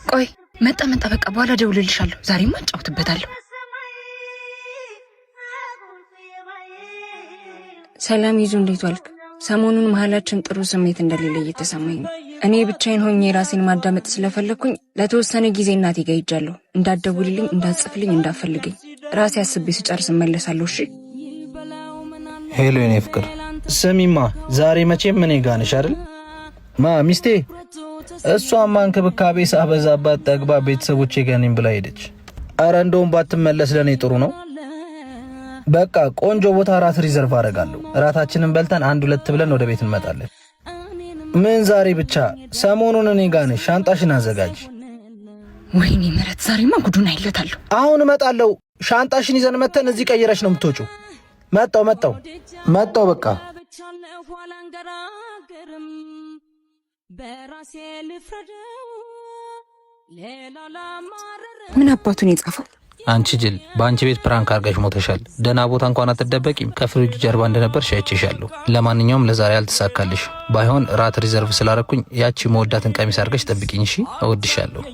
ቆይ፣ መጣ መጣ። በቃ በኋላ እደውልልሻለሁ። ዛሬማ እጫወትበታለሁ። ሰላም ይዙ፣ እንዴት ዋልክ? ሰሞኑን መሀላችን ጥሩ ስሜት እንደሌለ እየተሰማኝ ነው። እኔ ብቻዬን ሆኜ ራሴን ማዳመጥ ስለፈለግኩኝ ለተወሰነ ጊዜ እናቴ ጋር ሄጃለሁ። እንዳትደውልልኝ፣ እንዳትጽፍልኝ፣ እንዳትፈልገኝ። ራሴ አስቤ ስጨርስ እመለሳለሁ። እሺ። Hello የኔ ፍቅር፣ ስሚማ ዛሬ መቼም እኔ ጋ ነሽ አይደል? ማ ሚስቴ? እሷማ እንክብካቤ ሳበዛባት ጠግባ ቤተሰቦቼ ጋር ነኝ ብላ ሄደች። አረ እንደውም ባትመለስ ለእኔ ጥሩ ነው። በቃ ቆንጆ ቦታ እራት reserve አደርጋለሁ። እራታችንን በልተን አንድ ሁለት ብለን ወደ ቤት እንመጣለን። ምን ዛሬ ብቻ፣ ሰሞኑን እኔ ጋ ነሽ። ሻንጣሽን አዘጋጅ። ወይኔ ምህረት፣ ዛሬማ ጉዱን አይለታለሁ። አሁን እመጣለሁ። ሻንጣሽን ይዘን መተን እዚህ ቀይረሽ ነው የምትወጪው። መጣው መጣው መጣው። በቃ። ምን አባቱን የጻፈው? አንቺ ጅል፣ በአንቺ ቤት prank አርገሽ ሞተሻል። ደህና ቦታ እንኳን አትደበቂም። ከፍሪጅ ጀርባ እንደነበርሽ አይቼሻለሁ። ለማንኛውም ለዛሬ አልተሳካልሽ። ባይሆን ራት reserve ስላረኩኝ ያቺ መወዳትን ቀሚስ አርገሽ ጠብቂኝ። እሺ፣ እወድሻለሁ።